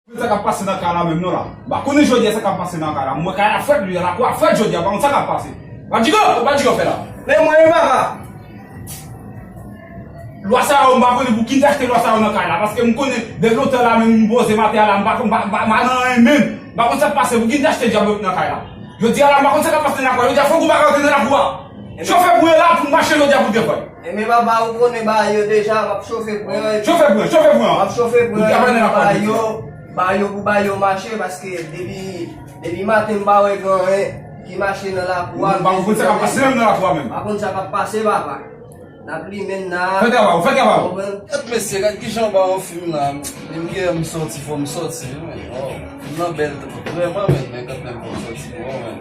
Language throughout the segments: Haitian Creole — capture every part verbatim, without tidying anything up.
Sa k ap pase nan kay la menm non la. M pa konnen jodi a sa k ap pase nan kay la. M wè kay la frèt, lakou a frèt jodi a, m pa konn sa k ap pase. Badjigo, Badjigo fè la. Men mwen, papa. Lwa sa yo, m pa konnen pou ki n te achte lwa sa yo nan kay la. Paske m konnen, depi lontan la menm, m poze maten a la, m pa konn, m pa, m pa, m pa nan anyen menm. M pa konn sa k pase, pou ki n te achte dyab yo nan kay la. Jodi a la, m pa konn sa k ap pase nan lakou a. Jodi a, fòk ou pa rantre nan lakou a. Chofe pou yo la, pou n mache jodi a pou defann. Enben papa, ou konnen bagay yo deja, m ap chofe pran. Chofe pran, chofe pran. M ap chofe pran, ba yo, ba yo pou ba yo mache, paske depi, depi maten m pa wè gen anyen ki mache nan lakou a. M pa konn sa k ap pase menm nan lakou a menm. M pa konn sa k ap pase, papa. N ap limen n nan. Fè travay ou, fè travay ou. Gad mesye, gad kijan w ba yon fim la. Menm ki lè m sòti, fò m sòti wi, men. Oh, fim nan bèl vrèman, men, men kanmenm fò m sòti wi, men.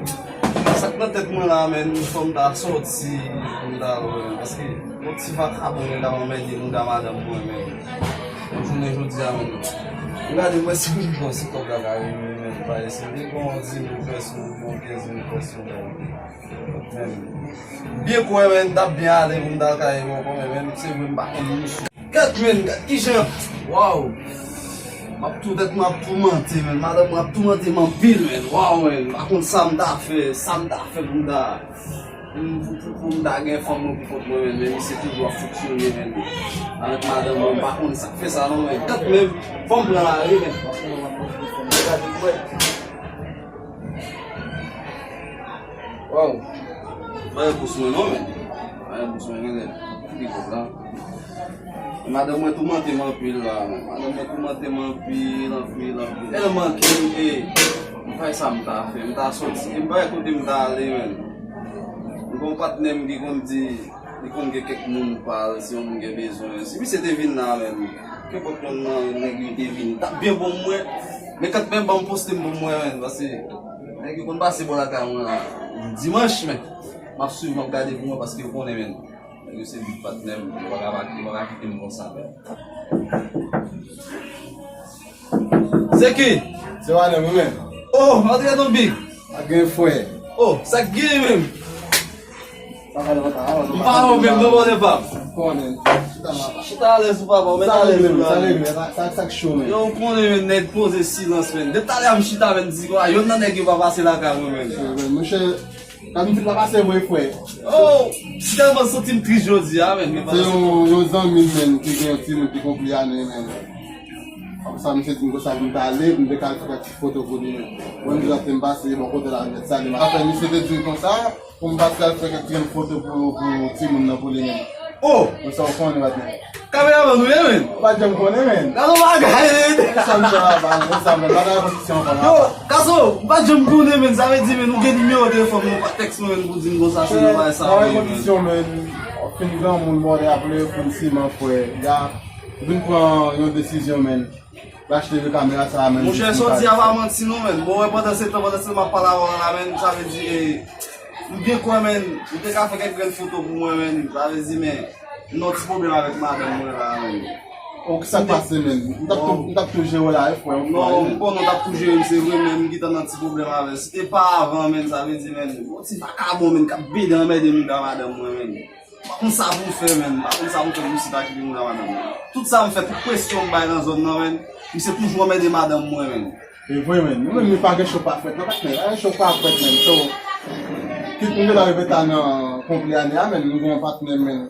Sa k nan tèt mwen la, men, fò m ta sòti pou m ta wè, paske yon ti vakabon, men, ta anmède mouda madanm mwen, men. Yon jounen jodi a, men. M gade, mwen si m pran si kòb la ka rive, men, pa esi. M te gen yon di mil pèson, yon kenz mil pèson, men. Men, byen kwè, men, m t ap byen ale pou m ta al kay mwen, men, men, se vre, m pa konn moun sou. Gad, men, gad kijan, waw. M ap tou tèt mwen ap toumante, men. Madanm mwen ap toumante m anpil, men. Waw, men. M pa konn sa m ta fè, sa m ta fè pou m ta, pou, pou, pou, pou m ta gen fanm mwen pou kont mwen, men. Men misye toujou ap fonksyone, men. Avèk madanm mwen, m pa konn sa k fè sa, non, men. Gad, men, fò m pran lari, men. Gad, men. Waw. Pa gen bous mwen non, men. Pa gen bous mwen, men. Ki bous la? Madanm mwen toumante m anpil la, men. Madanm mwen toumante m anpil, anpil, anpil. Tèlman ke m te, m pa sa m ta fè. M ta sòti. E m pa kote m ta ale, men. M gon patnè m ki konn di, li konn gen kèk moun pa l, si yon moun gen bezwen. Si misye te vin la, men, kenpòt yon nan nèg yo te vin, t ap byen bon mwen. Men kanmenm ban m poste m pou mwen, men, paske nèg yo konn pase bò lakay mwen la dimanch, men m ap swiv, m ap gade pou mwen, paske yo konnen, men. Nèg yo se big patnè m, yo pa ka, yo pa ka kite m konsa, men. Se ki? Se Walè, mwen menm. Oh, antre non, big. Pa gen frè. Oh, sa k gen menm? M pa wè w menm, non, bòdè pap. Konnen. Chita alèz ou, papa, ou mèt alèz ou la. Sa regle, sa regle, sa, sa, sa k cho, men. Yo, ou konnen, men, nèg poze silans, men. Depi talè a m chita, men, di kwa, yonn nan nèg yo pa pase lakay mwen, men. Monchè, sa m di pa pase vre, frè. Oh, si tèlman santi m tris jodi a, men, men pa. Se yon, yon zanmi m, men, ki gen yon timoun ki konpli ane, men. Apre sa, misye di m konsa pou m ta ale, pou m te ka al fè kèk ti foto pou li, men. Bon, m di l ap te m pase bò kote la, m mèt sale. Apre, misye te di m konsa, pou m pase al fè kèk ti foto pou, pou timoun nan pou li menm. Oh! Ou sa w konnen, patnè. Kameraman ou ye, men? Ou pa janm konnen, men. Gade yon bagay, men. Sa m fè la, pa, men, sa, men, pa nan repetisyon ankò, non. Yo, Kaso, m pa janm konnen, men, sa vle di, men, ou gen nimewo telefòn mwen, ou pa tèks mwen, men, pou di m konsa, se nan bagay sa, wi, men. Repetisyon, men. Fin granmoun, bòdè, apre fin siman, frè. Ya, vin pran yon desizyon, men. L achte de kamera sa a, men. Monchè, sa w di a pa manti non, men. Bon, wè, pandan se tan, pandan se tan m ap pale avè w la, men, sa vle di, eh, m byen kwè, men, ou te ka fè kèk grenn foto pou mwen, men, sa vle di, men, m nan ti pwoblèm avèk madanm mwen la, men. Oh, ki sa k pase, men? M t ap tou, m t ap tou jere w la, wi, frè, yon fwa, non, men. M konnen w t ap tou jere m, se vre, men, m gentan nan ti pwoblèm avè l. Si te pa avan, men, sa vle di, men, yon ti vakabon, men, k ap bede anmède m avèk madanm mwen, men. M pa konn sa pou m fè, men. M pa konn sa pou m fè pou misye ta kite m nan madanm mwen. Tout sa m fè, tout presyon m bay nan zòn nan, men, misye toujou anmède madanm mwen, men. E vre, men. Nou menm, nou pa gen cho pa fèt, non, patnè. Pa gen cho pa fèt, men. So, kit nou gentan rive ta nan konpli ane a, men, nou gen yon patnè, men.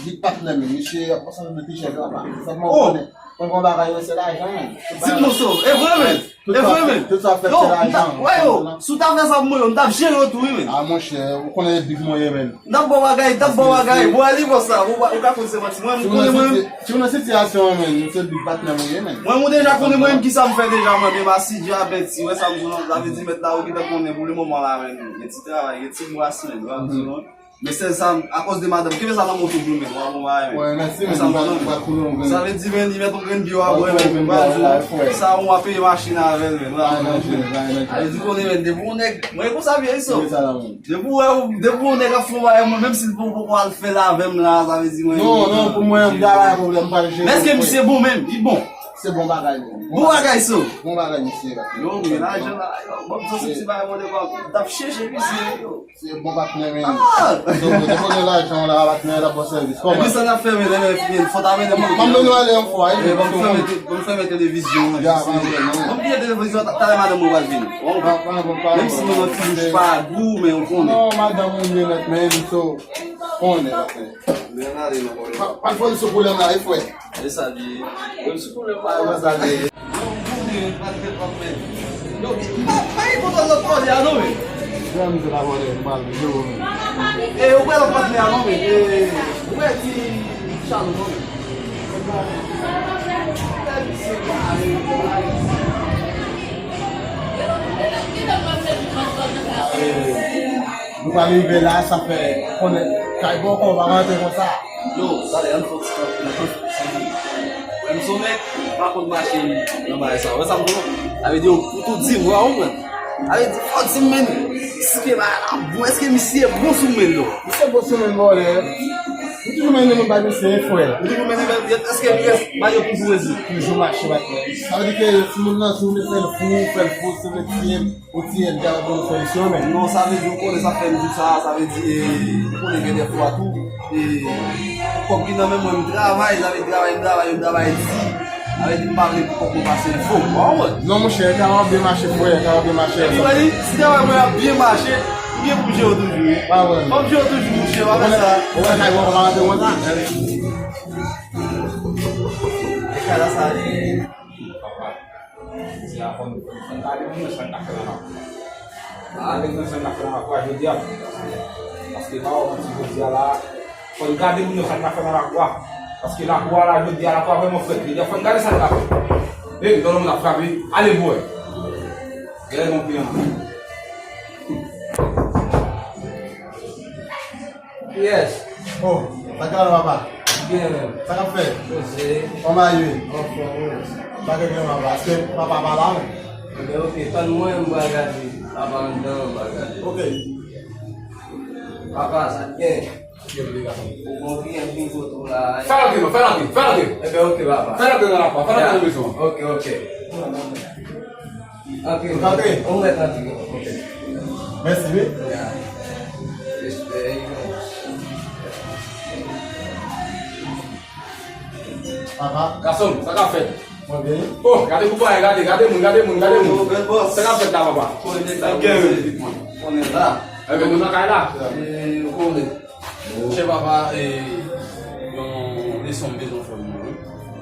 Big patnè, men. Misye ap konsantre nan tichèt la, pa. Sa m konnen. Mwen gon bagay, men, se lajan, men. Di m non, so. E vre, men. E vre, men. Tout sa fèt, se lajan. Yo, m t ap, wè, yo, si w ta fè sa pou mwen, yo, m t ap jere yo tou, wi, men. A, monchè, ou konnen big mwen ye, men. M t ap ba w bagay, m t ap ba w bagay. Bon, ale konsa, ou, ou ka konn se manti. Mwen, m konnen mwen. Si w nan sitiyasyon an, men, se big patnè mwen ye, men. Mwen, ou deja konnen mwen, ki sa m fè deja, mwen, men, m asidi a penti, wè sa m di w, sa vle di, mèt la, ou gentan konnen pou le moman la, men. Gen ti travay, gen ti bras, men, wè, m di w, non. Men sèl sa, akòz de madanm, kenbe sa nan men w toujou, men, w a bon bagay, men. Wè, mèsi, men, m pral, m pral koule yon grenn. Sa vle di, men, li mèt yon grenn biyè a bwè, men, m pral di w, sa, ou a peye machin avè l, men, w a bon bagay, men. Sa vle di, konnen, men, depi yon nèg, mwen, konsa, vye iso. Depi w wè, depi yon nèg ap fè yon bagay, mwen, menm si l poko al fè l avè m la, sa vle di, mwen. Non, non, pou mwen, m pa gen pwoblèm, m pral jere. Men èske misye bon menm? Li bon. Se bon bagay, men. Bon bagay, so. Bon bagay, mesye. Yo, men lajan la, yo, bon, sa se ti bagay, mwen, m t ap chèche, mesye, yo. Se bon patnè, men. Ah! So, depi w gen lajan, w la, patnè, l ap ba w sèvis. Kòman? Epi sa n ap fè, men, men, men, fò ta mennen moun. Ban m mennen ale yon fwa, wi. Ban m fèmen te-, ban m fèmen televizyon an, jis. Ya, pa gen pwoblèm, non. Ban m kiye televizyon, ta-, talè madanm mwen pral vini. Pa, pa gen pwoblèm. Menm si nou nan ti bouch pa gou, men ou konnen. Non, madanm ou ye nèt, men, so, konnen, patnè. Men ale, non, konnen. Pa, pa fè sou pwoblèm la, wi, frè. E sa li ye. Menm si pwoblèm pa yo, sa li ye. Yo, m konnen, pa trè pap, men. Yo, pa, pa gen kontwòl lòt kote a non, men. Frè m, se pa vòlè, m pral jere w, men. E, ou wè lòt patnè a non, men. E, ou wè ti Chalo non, men. Nou pa rive la, sa fè konnen kay bòkò pa rantre konsa. Yo, talè, ann fè yon ti kanpe nan konstriksyon. Mwen, m se yon nèg, m pa konn mache nan bagay sa. Wè sa m di w? Sa vle di, pou tou di, w konprann? Sa vle di, fò di m, men, èske bagay la bon, èske misye bon sou men, non? Misye bon sou men, vòlè. M toujou mennen moun bay misye, frè. Ou toujou mennen bay, èske li rès, bay yo toujou rezi? Toujou mache, bay. Sa vle di ke si moun nan, si w vle fè l fou, fè l fou, si w vle tiye l, ou tiye l, gade pou nou solisyon, men. Non, sa vle di, ou konnen sa fè m di sa, sa vle di, e, ou konnen gen dèfwa tou, e, kòb ki nan men mwen, m travay, sa vle di travay, m travay, m travay di, sa vle di m pa vle pou kòb mwen pase l fò, w konprann? Non, monchè, travay ap byen mache, frè, travay ap byen mache. Epi, wè li, si travay mwen ap byen mache, m gen pou jere w toujou, wi. Pa vre. Fò m jere w toujou, monchè, w ap fè sa. Ou wè kay bòkò pa rantre konsa. E kay la sa ye. Papa, se avan nou fè, fè n gade moun nan sa n ka fè nan lakou a. Gade moun nan sa n ka fè nan lakou a jodi a. Paske pa wè manti jodi a la, fò n gade moun nan sa n ka fè nan lakou a. Paske lakou a la jodi a, lakou a vrèman frèt. Jodi a, fò n gade sa n ka fè. Hey, dòlò moun ap frape. Ale, bwè. Gade moun kliyan. Yes. Oh, sa k ap papa? Byen menm. Sa k ap fèt? Poze. Kòman ye? Anfòm, wi. Sa k ap gen papa? Èske papa pa la menm? Ebyen, oke, tann mwen, m pral gade papa anndan, m pral gade. Oke. Papa, sa k gen? Ou bon kliyan ki vin kote w la. Fè l antre non, fè l antre, fè l antre. Ebyen, oke, papa. Fè l antre nan lakou a, fè l antre nan mezon an. Oke, oke. Antre. Antre. Ou mèt antre. Oke. Mèsi, wi. Ya. Respè. Papa. Gason, sa k ap fèt? Mwen byen. Oh, gade pou bagay, gade, gade moun, gade moun, gade moun. Yo, bèl bòs. Sa k ap fèt la, papa? Konnen nèg la. Konnen la. Ebyen, nou nan kay la. E, konnen. Monchè papa, e, yon leson m bezwen fè pou mwen, wi.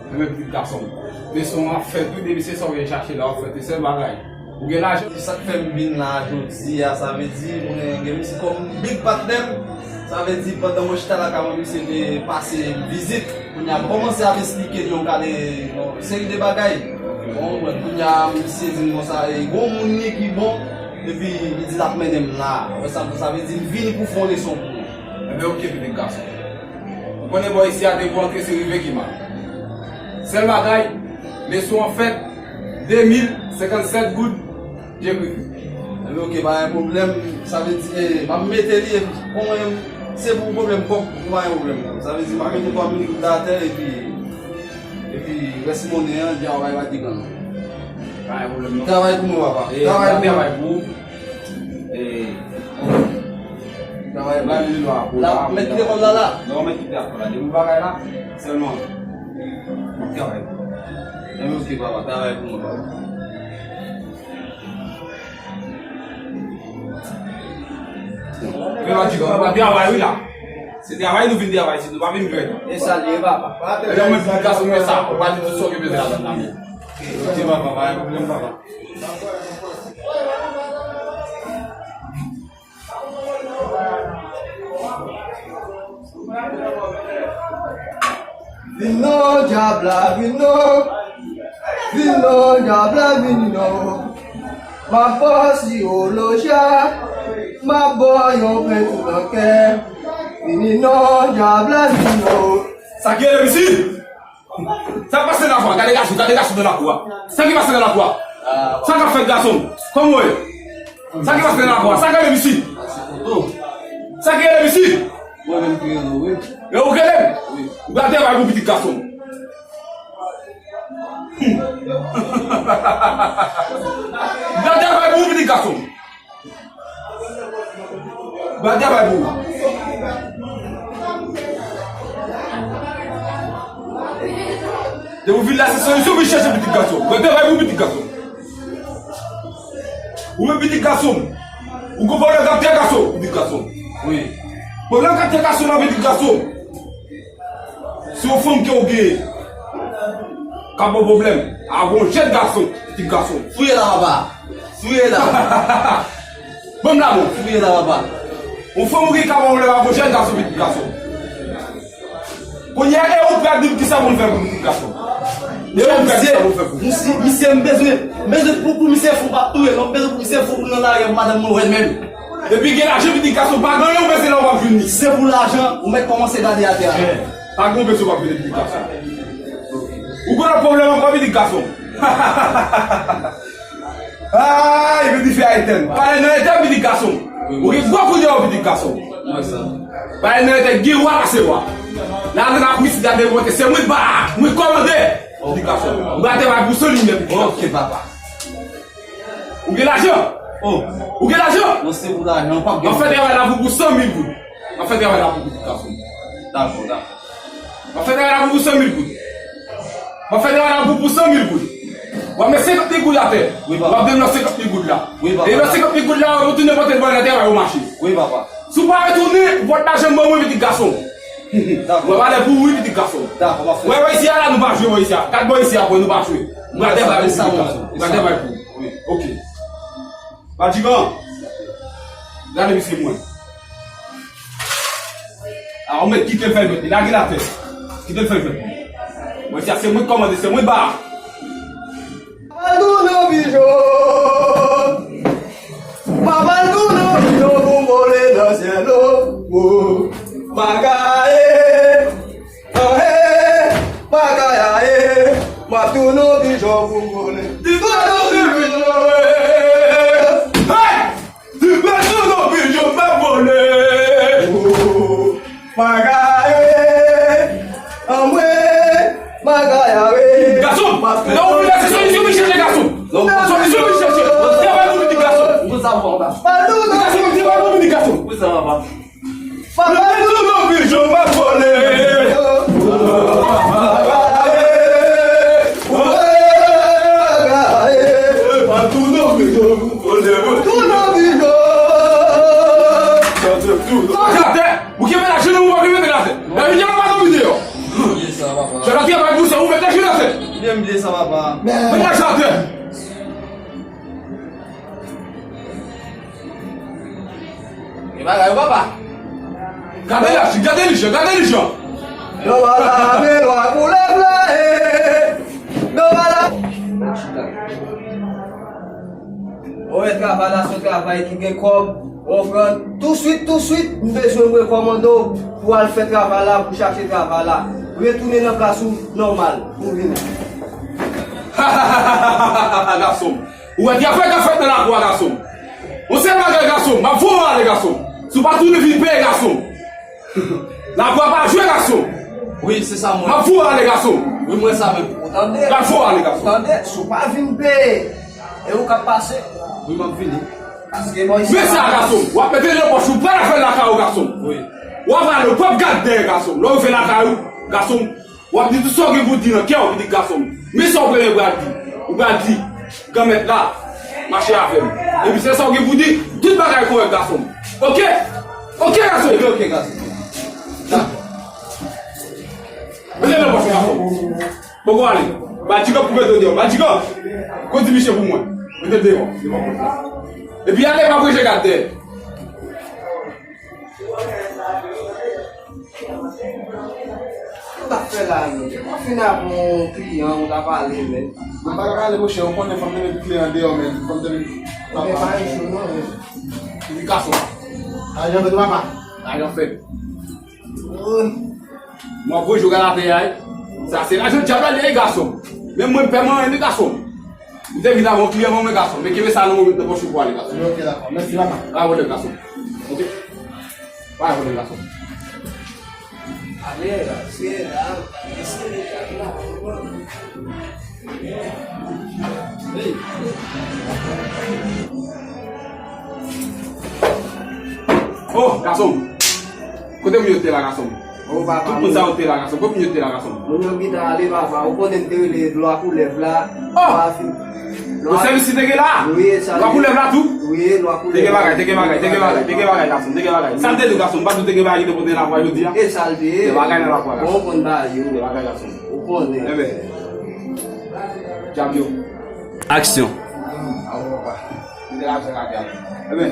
Mwen menm pitit gason m. Leson an ap fèt, wi, depi se sa w vin chache la, w ap fèt, se sèl bagay. Ou gen lajan. Sa k fè m vin la jodi a, sa vle di, mwen gen misye kòm big patnè m. Sa vle di, pandan mwen chita lakay mwen, misye te pase vizit. Kounye a, m kòmanse ap esplike l yon kale, yon seri de bagay. Bon, mwen, kounye a, misye di m konsa, e, gon moun li ki bon, epi li di l ap mennen m la. Wè sa, sa vle di, m vini pou fè yon leson pou ou. Ebyen, oke, pitit gason. Ou konnen bò isi a, depi w antre, se rive ki mal. Sèl bagay, leson an fèt, de mil senkannsèt goud, je préfère. Ebyen, oke, pa gen pwoblèm. Sa vle di, e, m ap mete li, e, pou mwen, se pou pwoblèm kòb, pa gen pwoblèm. Sa vle di, m ap mete twa mil goud atè, epi, epi rès monnen an, djaway pa di grann. Pa gen pwoblèm, non. Travay pou mwen, papa. E, travay pou mwen. Travay pou ou. E, travay pou mwen. L ap met lekòl la, la. Non, mèt kite lekòl la. Depi bagay la, sèlman. M ap travay. Ebyen, oke, papa, travay pou mwen, papa. Men nou di, nou pa travay, wi, la. Se travay nou vin travay, si nou pa vin jwe. E sa l ye, papa. E lè mwen vin kase mwen sa, ou pa di tout sa w gen bezwen ladan l la, men. Ok, papa, pa gen pwoblèm, papa. Vin non, dyab la, vin non. Vin non, dyab la, vin non. M ap ba w siro loja. M ap ba w yon pent tou nan kè. Vini non, dyab la, vin non. Sa k ye, mesye? Sa k pase nan lakou a? Gade gason, gade gason nan lakou a. Sa ki pase nan lakou a? Sa k ap fèt, gason? Kòman w ye? Sa ki pase nan lakou a? Sa k rele misye? Sa k rele misye? Mwen menm ki rele w, wi. E ou k rele m? Wi. Ou pral travay pou pitit gason. Gade bay pou ou, pitit gason. Gade bay pou ou. Depi w vin la, se solisyon w vin chèche, pitit gason. Gade bay pou ou, pitit gason. Ou menm, pitit gason. Ou konprann, gade gason, pitit gason. Wi. Pwoblèm gade gason nan, pitit gason. Se yon fanm ke w gen k ap ba w pwoblèm. A gon jèn gason, pitit gason. Fouye la, papa. Fouye la. Ban m la, bon. Fouye la, papa. Yon fanm ou gen k ap ba w pwoblèm a gon jèn gason, pitit gason. Kounye a, e ou prè di m kisa pou m fè pou pitit gason. E ou prè di m kisa pou m fè pou. Misye, misye, m bezwen, m bezwen pou, pou misye fou pa touye, non, m bezwen pou misye fou pou nan lari, madanm mwen wè l menm. Epi gen lajan, pitit gason, pa gen anyen ou bezwen la w ap jwenn li. Se pou lajan, ou mèt kòmanse gade atè a. Pa gen yon bezwen w ap jwenn pitit gason. Ou konn pwoblèm ankò, pitit gason. Ay, pitit fè a etèn. Pale nan etèn, pitit gason. Ou gen gwo kou deyò, pitit gason. Pale nan etèn, gen wa pase wa. La, nan ap isit la demonte, se mwen ba, mwen kòmande. Pitit gason. Ou gade bay pou san limyè, pitit gason. Ok, papa. Ou gen lajan? Oh. Ou gen lajan? Non, se pou lajan, pa gen. M ap fè travay la pou, pou san mil goud. M ap fè travay la pou, pitit gason. Dakò, dakò. M ap fè travay la pou, pou san mil goud. M ap fè travay la pou, pou san mil goud. W ap met senkant mil goud atè. Wi, papa. W ap demen senkant mil goud la. Wi, papa. E nan senkant mil goud la, w ap retounen pote l ban nan travay ou mache. Wi, papa. Si w pa retounen, ou pot lajan ban mwen, pitit gason. Dakò. Mwen pale pou ou, wi, pitit gason. Dakò, m ap fè. Wè, wè, isi a la, nou pa jwe, wè, isi a. Gad bò isi a, wè, nou pa jwe. Mwen gade bay pou pitit gason. Mwen gade bay pou. Wi. Ok. Madjigan, gade misye mwen. A, ou mèt kite l fè jwèt li. Lage l atè. Kite l fè jwèt li. Mwen, isi a, se mwen k kòmande, se mwen ba. Papa l tounen yon pijon. Papa l tounen yon pijon pou m vole nan syèl, o, o. Magaye, anhe, magaye, anhe. M ap tounen yon pijon pou m vole. Tounen yon pijon, e. Hey! Ti pèsonn nan pijon pa vole. Magaye, anmwe, magaye, anmwe. Gason, lè ou vin la, se solisyon vin chèche, gason. Solisyon vin chèche. Travay pou pitit gason. Gason, travay pou pitit gason. Ti pèsonn nan pijon pa vole. Atè, ou kenbe la, jenou ou pa vle mete l atè. Epi, devan pa nan videyo. Jan atè, pa pou sa, ou mete jenou atè. Byen, m byen sa, papa. Mete la atè. E bagay yo, papa. Gade la, gade li jan, gade li jan. Yo pa la, men lwa koulèv la, e. Yo pa la. Ou wè travay la, se yon travay ki gen kòb. Ou konprann? Touswit, touswit, m bezwen mwen kòmande w pou al fè travay la, pou chache travay la. Retounen nan plas ou nòmal, pou vini. Gason. Ou wè, gen afè k ap fèt nan lakou a, gason. Yon sèl bagay, gason, m ap voye w ale, gason. Si w pa tounen vin peye, gason, lakou a pa jwe, gason. Wi, se sa mwen. M ap voye w ale, gason. Wi, mwen sa menm. Ou tande? M ap voye w ale, gason. Tande, si w pa vin peye, e ou k ap pase. Wi, m ap vini. Paske bon, men sa, gason, w ap mete nan pòch ou, pa al fè l lakay ou, gason. Wi. W ap ale, ou p ap gad dèyè, gason. Lè w rive lakay ou, gason, w ap di tout sa w gen pou di nan kè w, pitit gason m. Men sa w premye pral di. Ou pral di, Granmèt la mache avè m. Epi se sa w gen pou di, tout bagay kòrèk, gason m. Oke? Oke, gason m. Oke, oke, gason m. Dakò. Mete nan pòch ou, gason m. Poko ale. Madjigan pou mete w deyò. Madjigan, ko di misye pou mwen. Mete l deyò, devan pòt la. Epi ale, pa prese gad dèyè. Ou t ap fè la, menm? Ou fin ap yon kliyan, ou t ap ale, menm. Mwen pa ka pale, monchè, ou konnen fò m te met kliyan deyò, menm. Fò m te met... Ou gen pa yon jou, non, menm. Li gason. Lajan fèt, papa. Lajan fèt. Mwen voye jou gade atè a, wi. Sa se lajan dyab la, li ye, gason. Menm mwen, m pè mwen, wi, gason. M te vin avè yon kliyan, mwen, gason. Men kenbe sa nan, nan pòch ou pou ale, gason. Ok, dakò. Mèsi, papa. Pa pwoblèm, gason. Ok. Pa pwoblèm, gason. Ale, se la, se la. Oh, gason! Kote moun yo te la, gason? Oh, papa, tout moun sa yo te la, gason. Kote moun yo te la, gason? Moun yo gentan ale, papa. Ou konnen m te rele lwa koulèv la. Oh! Lwa fi-, lwa sèvis li te gen la? Wi, sa. Lwa koulèv la tou? Wi, lwa koulèv. Te gen bagay, te gen bagay, te gen bagay, te gen bagay, gason, te gen bagay. Sa m te di w, gason, m pa di w te gen bagay ki te pote nan lakwa jodi a? E sa l te ye. Te bagay nan lakwa, gason. Ou konn bagay yo. Te bagay, gason. Ou konnen. Enben. Djab yo. Aksyon. Enben,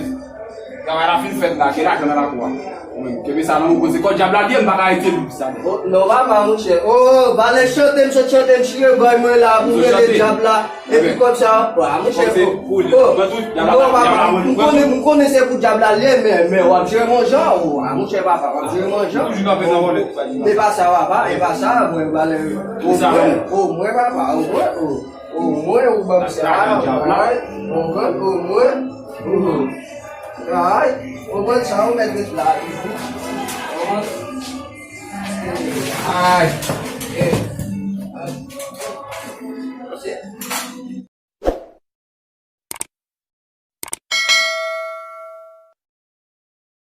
travay la fin fèt la, gen lajan nan lakou a. Ou menm, kenbe sa nan men w, se kò djab la li ye, m pa ka rete pou sa. Oh, non, papa, monchè. Oh, valè chante, m sot chante, m chire gòy mwen la, pou rele djab la. Epi kòb sa, wa, monchè, oh, oh, papa, m konnen, m konnen se pou djab la li ye, men, men w ap jere m yon jan, oh, wa, monchè, papa, w ap jere m yon jan. E pa sa, papa, e pa sa, mwen, valè, o mwen, o mwen, papa, o mwen, oh. Omwen ou ban m sa, ay, omwen, omwen, omwen. Ay, omwen sa ou mèt ret la toujou. Omwen. Ay, eh,